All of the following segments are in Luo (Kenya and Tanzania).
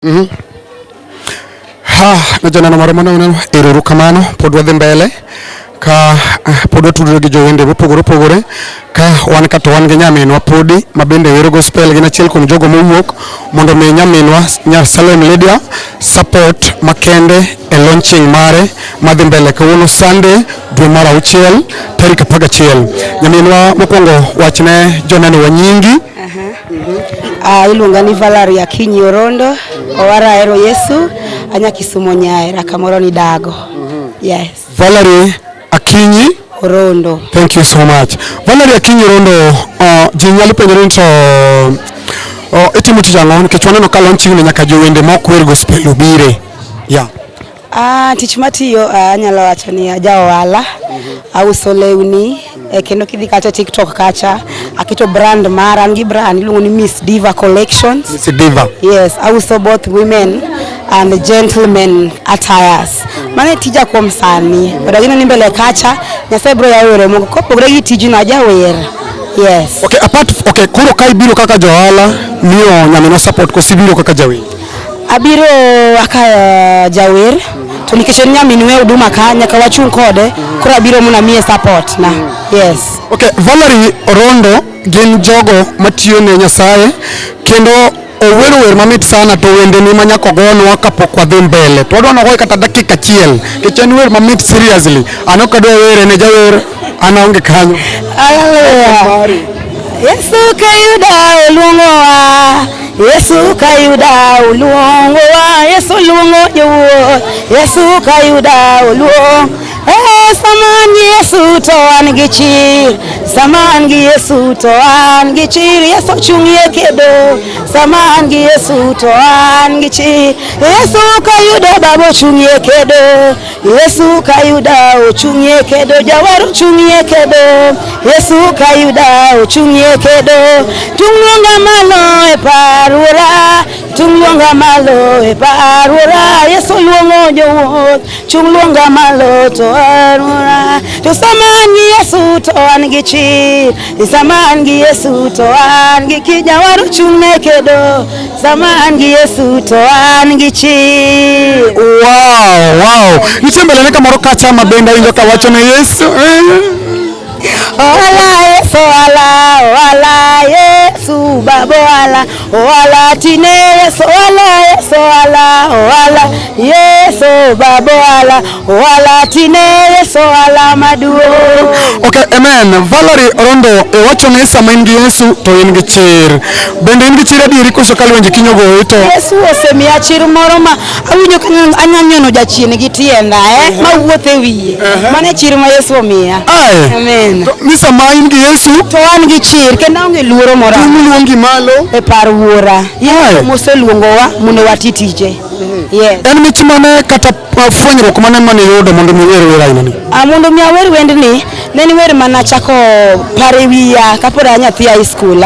Ha, ne joneno moro mane uneno, ero uru kamano, pod wadhi mbele ka pod watudore gi jowende mopogore opogore ka wan ka to wan gi nyaminwa podi ma bende wero gospel gin achiel kuom jogo mowuok mondo mi nyaminwa nyar Salem Lydia support makende e launching mare madhi mbele kawuono Sunday dwe mar auchiel tarik 11. Nyaminwa mokwongo wachne joneno wa nyingi. Iluonga ni Valerie Akinyi Orondo, owara ahero Yesu, anya Kisumo Nyaera, kamoro ni Dago. Yes. Valerie Akinyi Orondo. Thank you so much. Valerie Akinyi Orondo, ji nyalo penjore ni to itimo tich ang'o nikech waneno ka launching ni nyaka jowende ma ok wer gospel obire. Yeah. Tich matiyo anyalo wacho ni aja ohala, auso lewni, kendo kidhi kacha TikTok kacha aketo brand mara, an gi brand iluongo ni Miss Diva Collections. Miss Diva. Yes, auso both women and gentlemen attires. Mano e tija kuom sani. But ageno ni mbele kacha Nyasaye biro yawo yore moko kopogore gi tijno ajawer. Yes. Okay, apart okay, koro ka ibiro kaka johala miyo nyaminwa support koso ibiro kaka jawer? Abiro kaka jawer to nikech en nyaminwa e huduma ka nyaka wachung' kode koro abiro mondo amiye support na. Yes. Okay, Valerie Orondo gin jogo matiyo ne Nyasaye kendo owero wer mamit sana to wendeni ma nyaka ogonwa kapok wadhi mbele. To wadwa nogoye kata dakika achiel nikech en wer mamit seriously. An ok adwa were ne jawer an aonge kanyo. Hallelujah. Yesu kayuda oluongowa, Yesu kayuda oluongowa, Yesu luongo jowuoth, Yesu kayuda oluong. Sama an gi Yesu to an gi chir, sama an gi Yesu to an gi chir, Yesu ochung'ie kedo, sama an gi Yesu to an gi chir, Yesu kayuda baba ochung'ie kedo, Yesu kayuda ochung'ie kedo, jawar ochung'ie kedo, Yesu kayuda ochung'ie kedo, tung' luonga malo e par wuora, tung' luonga malo e par wuora, Yesu luongo jowuoth, chung' luonga malo to an wuora, to sama an gi Yesu to an gi chir, sama an gi Yesu to an gi chir, jawar ochung'ne kedo, sama an gi Yesu to an gi chir. Wow. Nitie mbele ne kamoro kacha ma bende awinjo ka wacho ne Yesu. Ohala Yesu ohala, ohala Yesu baba ohala, ohala tine Yesu ohala Yesu ohala, ohala Yesu baba ohala, ohala tine Yesu ohala maduong'. Okay, amen. Valerie Orondo iwacho ni sama in gi Yesu to in gi chir. Bende in gi chir adieri koso ka lwenje kiny ogoyi to Yesu osemiya chir moro ma awinjo ka anya nyono jachien gi tienda mawuoth e wiye. Mano e chir ma Yesu omiya. Ae. Amen. To ni sama in gi Yesu To an gi chir kendo aonge luoro moro tung' luongi malo. e par wuora. Yesu moseluongowa mondo wati tije. Yes. En mich mane kata fwenyruok mane mane iyudo mondo mi iwer wer aina ni? Mondo mi awer wendni, ne en wer mana achako paro e wiya kapod an nyathi high school.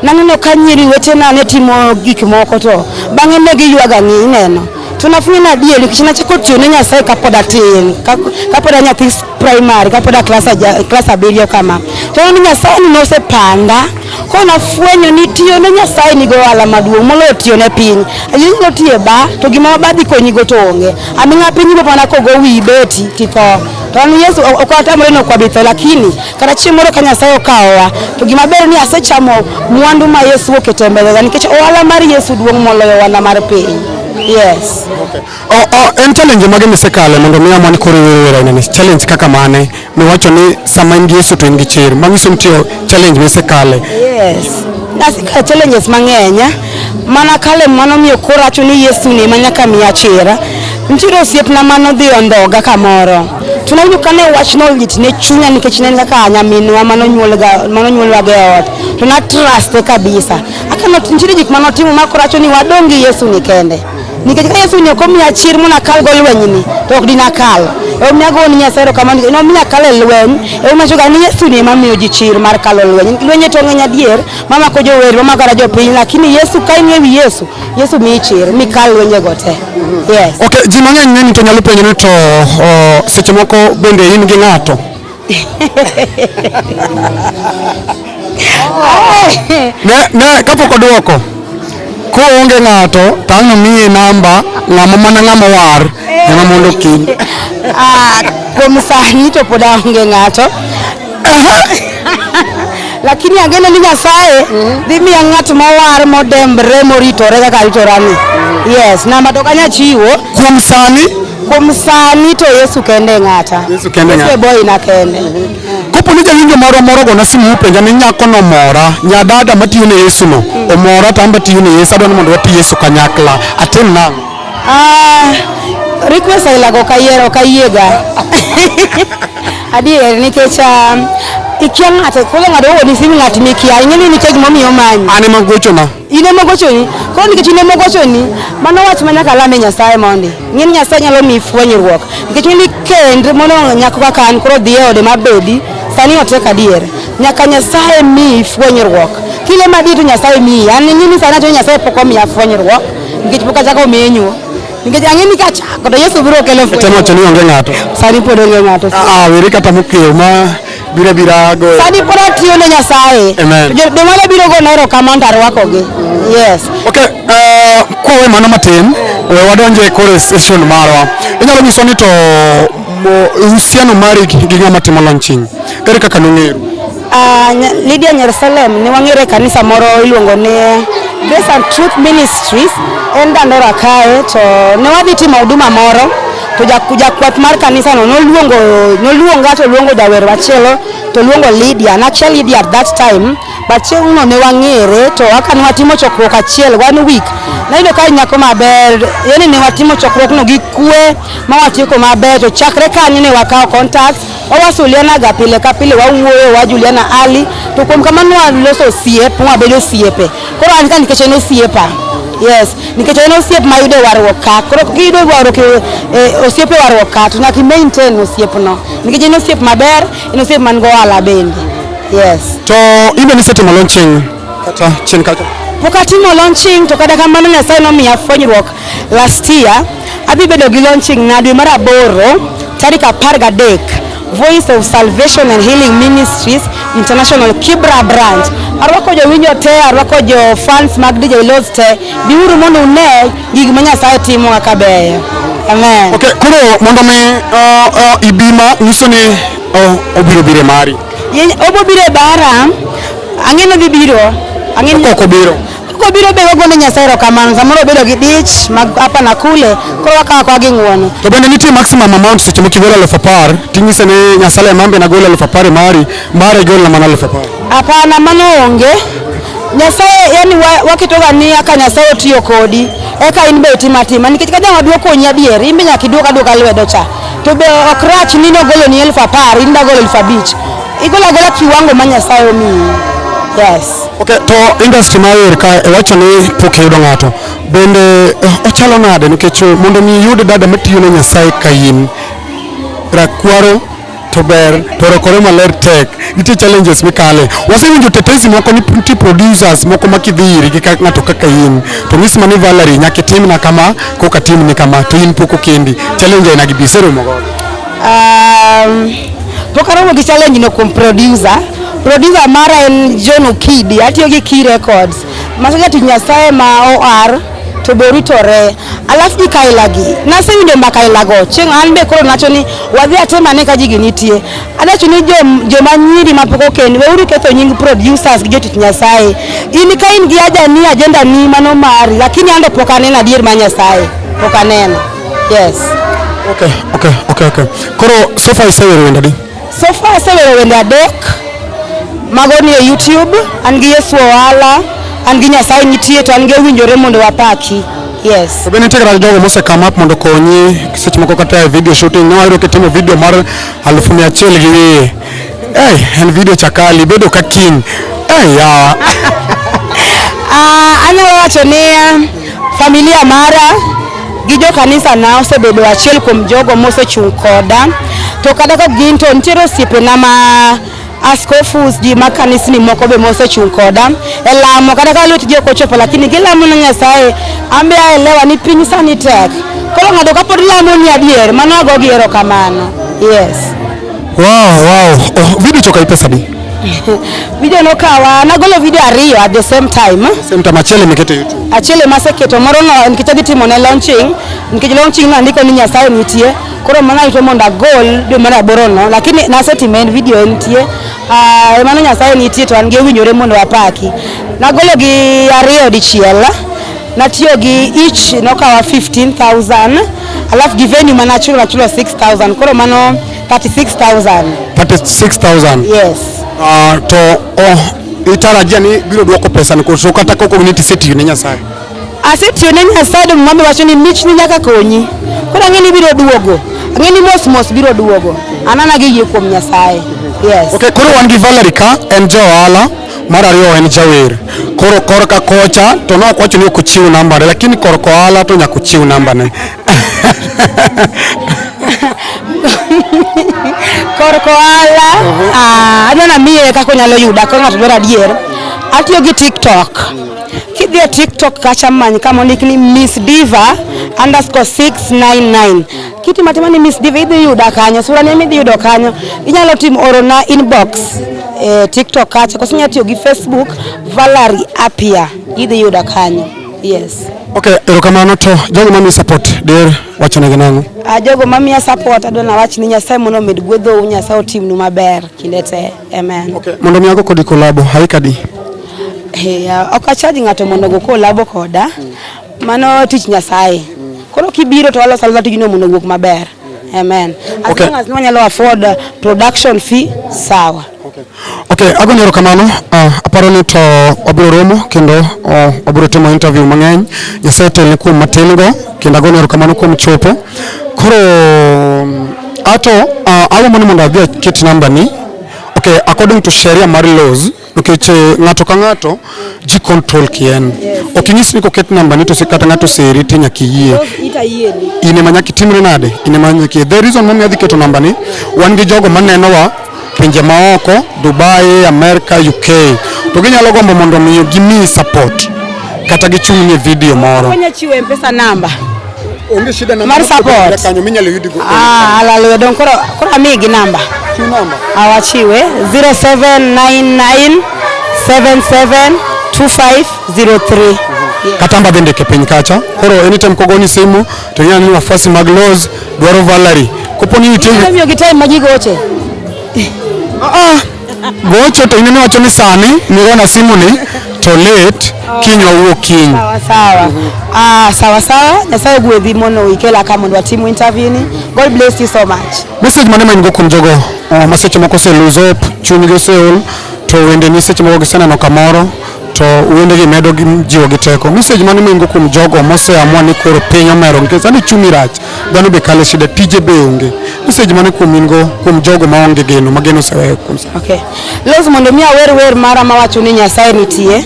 Naneno ka nyiri wetena ne timo gik moko to bang'e ne giywago ang'e ineno. To nafwenyo ni adier nikech nachako tiyo ne Nyasaye kapod atin, kapod an nyathi primary, kapod a klas abiriyo kama. To ni Nyasaye ni nosepanda, koro nafwenyo ni tiyo ne Nyasaye nigo ohala maduong' moloyo tiyo ne piny. Inyalo tiyo e bar to gima bar dhi konyigo to onge. Aming'a piny ibo mana kogo wiyi beti titho. To an Yesu ok watamre ni ok wabi tho, lakini kata chieng' moro ka Nyasaye okawowa to gima ber ni asechamo mwandu ma Yesu oketo e mbele nikech ohala mar Yesu duong' moloyo ohala mar piny. Yes. Okay. En challenge mage misekale mondo mi amwa ni koro iwer wer aina ni? Challenge kaka mane miwacho ni sama in gi Yesu to in gi chir, manyiso ni nitie challenge misekale? Yes. Nasekalo challenges mang'eny mana kale manomiyo koro awacho ni Yesu ni ema nyaka miya chir. Nitiere osiepna manodhi ondhoga kamoro. To nawinjo ka ne wachno lit ne chunya nikech ne en kaka nyaminwa manonyuolwago e ot. To na trust kabisa. Aka nitiere gik manotimo ma koro awacho ni wadong' gi Yesu ni kende. Nikech ka Yesu ni ok omiya chir mondo akal go lwenyni to ok dinakal. Emomiyo agoyo ni Nyasaye erokamano nikech nomiya akal e lweny. Emomiyo awachoga ni Yesu ni ema miyo ji chir mar kalo lweny. Lwenje to ng'eny adier, mamako jower, mamako kata jopiny, lakini Yesu ka ing'e wi Yesu, Yesu miyi chir mikal lwenjego te. Yes. Okay, ji mang'eny ng'eni to nyalo penjo ni to seche moko bende in gi ng'ato? Ne kapok oduoko. Koonge ng'ato to ang' nomiyi namba ng'ama mana ng'ama war ema mondo okendi. Ah, kuom sani to pod aonge ng'ato. Lakini ageno ni Nyasaye dhi miya ng'at mowar modembre moritore kaka aritorani. Yes, namba to ok anyal chiwo. Kuom sani Kuom sani to Yesu kende e ng'ata. Yesu kende e Yesu e ng'ata. boyna kende. Kopo ni jawinjo marwa moro ogona simu mopenja ni nyako no omora, nyadada matiyo ne Yesu no omora to an be atiyo ne Yesu, adwa ni mondo wati Yesu kanyakla, atim nang'o? Ah, request aila go ok ayiero ok ayiega. Adier nikech ikia ng'ato koro ng'ato ogoni simu ng'at mikia ing'e ni nitie gimomiyo omanyi. An ema gochona. In ema ogochoni, koro nikech in ema ogochoni, mano wach ma nyaka alame Nyasaye mondi. Ing'e ni Nyasaye nyalo miyi fwenyruok. Nikech ing'e ni kend mondo nyako kaka an koro dhi e ode mabedi, sani otek adier. Nyaka Nyasaye miyi fwenyruok. Kilemo adier to Nyasaye miyi. An ing'e ni sani acho ni Nyasaye pok omiya fwenyruok nikech pok achako menyo. Nikech ang'e ni kachako to Yesu biro kelo Temo fwenyruok. wacho ni onge ng'ato. Sani pod onge ng'ato. Ah, weri kata mokiewo ma biro abira goyo. Sani pod atiyo ne Nyasaye. Amen. Joma biro gona erokamano to arwakogi. Yes. Okay, kwawe mano matin, we wadonje e koro e session marwa. Inyalo nyiso ni to uhusiano mari gi ng'ama timo launching, ere kaka nong'eru? Lydia Nyerusalem ne wang'ere e kanisa moro iluongo ni Grace and Truth Ministries en Dandora kae to ne wadhi timo huduma moro to jakwath mar kanisa no noluonga to oluongo jawer machielo to oluongo Lydia. Nakia Lydia at that time but chieng'no ne wang'ere to kaka ne watimo chokruok achiel one week nayudo ka nyako maber yani ne watimo chokruokno gi kwe ma watieko maber to chakre kanyo ne wakawo contacts wawasuliana ga pile ka pile wawuoyo wajuliana hali to kuom kamano waloso osiep mwabedo osiepe koro an ka nikech en osiepa yes nikech en osiep mayudo e warruok ka koro kiyudo warruok osiep e warruok ka to nyaka i maintain osiepno nikech en osiep maber en osiep man go ohala bende yes. To in be nisetimo launching kata chien kacha? Pok atimo launching to kata kamano Nyasaye nomiya fwenyruok last year adhi bedo gi launching na dwe mar aboro tarik 13 Voice of Salvation and Healing Ministries International Kibra branch. Arwako jowinjo te, arwako jo fans mag DJ Loz te, biuru mondo une gik ma Nyasaye timo kaka beyo. Amen. Okay, koro mondo mi ibi ma nyiso ni obiro biro e mari. Obo biro e bara, ang'e ni odhi biro. Ang'e ni Kok obiro. Kok obiro be wagone Nyasaye erokamano. Samoro obedo gi dich mag hapa na kule, koro wakawo akawa gi ng'uono. To bende nitie maximum amount seche moko igolo 10,000 ting'ise ni Nyasaye mambe nagolo 10,000 e mari, mare igolna mana 10,000. Hapana, mano onge. Nyasaye yani waketoga ni ka Nyasaye otiyo kodi eka in be itim atima nikech ka jang'adwa okonyi adier in be nyaka iduok aduoka lwedo cha to be ok rach ni nogoloni 10,000 in dagolo 5,000 igolo agola kiwango ma Nyasaye omiyi. Yes. Okay, to industry mar wer ka iwacho ni pok iyudo ng'ato bende ochalo nade nikech mondo mi iyud dada matiyo ne Nyasaye ka in rakwaro to ber to rokore maler tek nitie challenges mikale wasewinjo tetesi moko ni nitie producers moko ma kidhi irgi ka ng'ato kaka in to nyis ma ni Valerie nyaka itimna kama koka timni kama to in pok okendi challenge aina gi bi iseromo godo? Pok aromo gi challenge no kuom producer. Producer mara en John Okidi, atiyo gi Key Records. Maso jatich Nyasaye ma OR to be oritore. Alafu gik aila gi, nasewinjo mbaka aila go. Chieng' an be koro nawacho ni wadhi atem ane ka gigi nitie. Adawacho ni joma nyiri mapok okendi, weuru ketho nying producers gi jotich Nyasaye. In ka in gi haja ni agenda ni mano mari, lakini an to pok aneno adier mar Nyasaye. Pok aneno. Yes. Okay. Koro so far isewero wende adi? So far asewero wende 3. Mago ni e YouTube, an gi Yesu Ohala, an gi Nyasaye nitie to an gi Owinjore mondo wapaki. Yes. To be nitie kata jogo mose come up mondo okonyi seche moko kata e video shooting, ne wayudo kitimo video mar 100,000 gi wiye. Hey, en video chakali, bedo ka king. Hey, yawa. Anyalo wacho ni familia mara gi jo kanisa na osebedo achiel kuom jogo mosechung' koda. To kata ka gin to nitiere osiepena ma askofus, ji mag kanisni moko be mosechung' koda e lamo, kata ka lwetgi ok ochopo lakini gilamo ne Nyasaye. An be aelewa ni piny sani tek, koro ng'ato kapod lamo ni adier, mano ago gi erokamano. Yes. Wow. Oh, video choka pesa di? Video nokawa, nagolo video ariyo at the same time. Same time achiel emiketo e YouTube. Achiel ema aseketo, moro no nikech adhi timo ne launching, nikech launching no andiko ni Nyasaye nitie. Koro mano arito mondo agol dwe mar aboro no, lakini nasetime en video entie. Ah, mano Nyasaye nitie to an gi owinjore mondo apaki. Nagolo gi ariyo dichiel. Natiyo gi each nokawa 15,000 alafu gi venue mana achulo nachulo 6,000 koro mano 36,000. 36,000. Yes. To oh, itarajia ni biro duoko pesa ni koso kata koko ni tisetiyo ne Nyasaye? Asetiyo ne Nyasaye dong mami wacho ni mich ni nyaka konyi. Koro ang'e ni biro duogo. Ang'e ni mos mos biro duogo. An ana gi yie kuom Nyasaye. Yes. Okay, koro wan gi Valerie ka en ja ohala, mar ariyo en jawer. Koro korka kocha to ne ok wacho ni ok ochiw nambane, lakini korka ohala to nyaka ochiw nambane. Korka ohala, ah, adwa namiye kaka onyalo yuda ka ng'ato dwaro adier. Atiyo gi TikTok. Kidhi e TikTok kacha many kama ondik ni Miss Diva underscore 699. Kitimo atima ni Miss Diva idhi yuda kanyo, sura ni ema idhi yudo kanyo. Inyalo timo orona inbox e TikTok kacha, koso inyalo tiyo gi Facebook Valerie Apia, idhi yuda kanyo. Yes. Okay, erokamano to jogo mamiyi support der wachonegi nang'o? Ah, jogo mamiya support adwa nawach ni Nyasaye mondo omed gwedhou, Nyasaye otimnu maber kinde te. Amen. Okay, mondo mi ago kodi kolabo, haika di? Hey, ok acharge ng'ato mondo ogo kolabo koda. Mano tich Nyasaye. Koro kibiro to waloso alosa tijno mondo owuog maber. Amen. As long as wanyalo afford production fee, sawa. Okay, agoni erokamano. Aparo ni to wabiro romo kendo wabiro timo interview mang'eny. Nyasaye otelni kuom matin go kendo agoni erokamano kuom chopo. Koro ato agombo ni mondo adhi aket namba ni. Okay, according to sheria mar laws nikech ng'ato ka ng'ato ji control kien. Ok inyis ni koket namba ni to kata ng'ato oseri to nyaka iyie. In ema nyaka itimri nade? In ema nyaka iyie. The reason momiyo adhi keto namba ni, wan gi jogo manenowa pinje maoko, Dubai, America, UK. To ginyalo gombo mondo miyo gimiyi support kata gichung'ni e video moro. Wanya chiwo M-Pesa namba. Onge shida namba mar support. Kanyo minyalo yudigo. Ah, hallelujah. Dong koro koro amigi namba. Chiw namba. Awachiwe 0799 772503. Kata namba bende ke piny kacha. Koro anytime kogoni simu to ing'eyo ni wafuasi mag Loz dwaro Valerie. Kopo ni nitie Imiyo gi time ma ji goche. Ah, gocho to inene wacho ni sani nigona simu ni to late kiny wawuo kiny. Sawa sawa. Ah, sawa sawa. Nyasaye ogwedhi mondo ikela ka mondo watim interview ni. God bless you so much. Message mane ma in go kuom jogo ma seche moko ose lose hope, chunygi oseol to wendeni seche moko giseneno kamoro to wendegi medo gi jiwo gi teko. Message mane ma in go kuom jogo moseamua ni koro piny omero nikech sani chumi rach, dhano be kalo e shida, tije be onge. Message mane kuom in go kuom jogo maonge geno, ma geno oseweyo kuom sani? Okay. Los mondo mi awer wer mara mawacho ni Nyasaye nitie.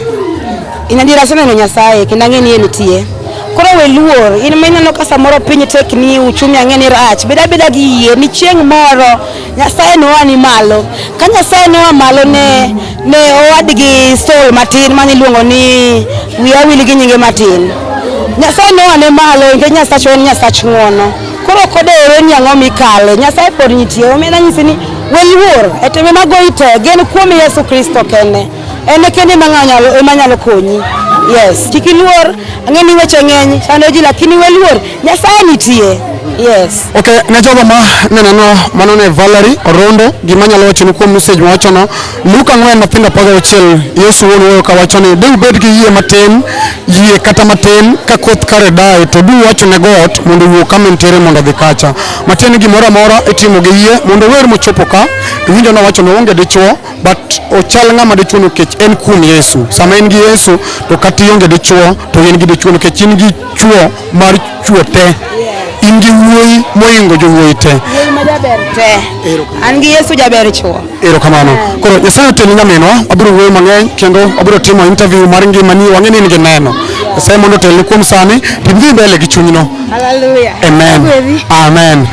In adier aseneno Nyasaye kendo ang'e ni en nitie. Koro we luor, in ma ineno ka samoro piny tekni, uchumi ang'e ni rach, bed abeda gi yie ni chieng' moro Nyasaye noa ni malo. Ka Nyasaye noa malo ne ne owadgi Saul matin mane iluongo ni wiya wil gi nyinge matin. Nyasaye noa ne malo nikech Nyasachwa en Nyasach ng'uono. Koro ok odewore ni ang'o mikale, Nyasaye pod nitie. Omiyo nanyisi ni we luor e tembe magoyi te, gen kuom Yesu Kristo kende. En e kende ema nyalo konyi. Yes, kik iluor, ang'e ni weche ng'eny chando ji lakini we luor, Nyasaye nitie. Yes. Okay, ne jogo ma neneno mano ne Valerie Orondo, gima anyalo wacho ni kuom message mawachono, Luka 4 matindo 16, Yesu wuon wuoyo kawacho ni de ubed gi yie matin, yie kata matin ka koth kare dayo to du wacho ne got mondo owuog kama entiere mondo odhi kacha. Matiende ni gimoro amora itimo gi yie mondo wer mochopo ka, iwinjo nowacho ni oonge dichuo but ochal ng'ama dichuo nikech en kuom Yesu. Sama in gi Yesu to kata ionge dichuo to in gi dichuo nikech in gi chuo mar chuo te. In gi wuoyi moingo jowuoyi te. Wuoyi ma jaber te. An gi Yesu jaber chuo. Erokamano. Koro Nyasaye otelni nyaminwa, wabiro wuoyo mang'eny kendo wabiro timo interview mar ngimani, wang'e ni in gi neno. Nyasaye mondo otelni kuom sani, to idhi mbele gi chunyno. Hallelujah. Amen. Amen.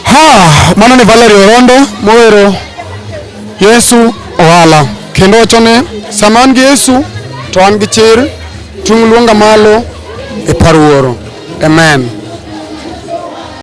Ha, mano ni Valerie Orondo mowero Yesu ohala kendo wacho ni sama an gi Yesu to an gi chir, tung' luonga malo e par wuoro. Amen.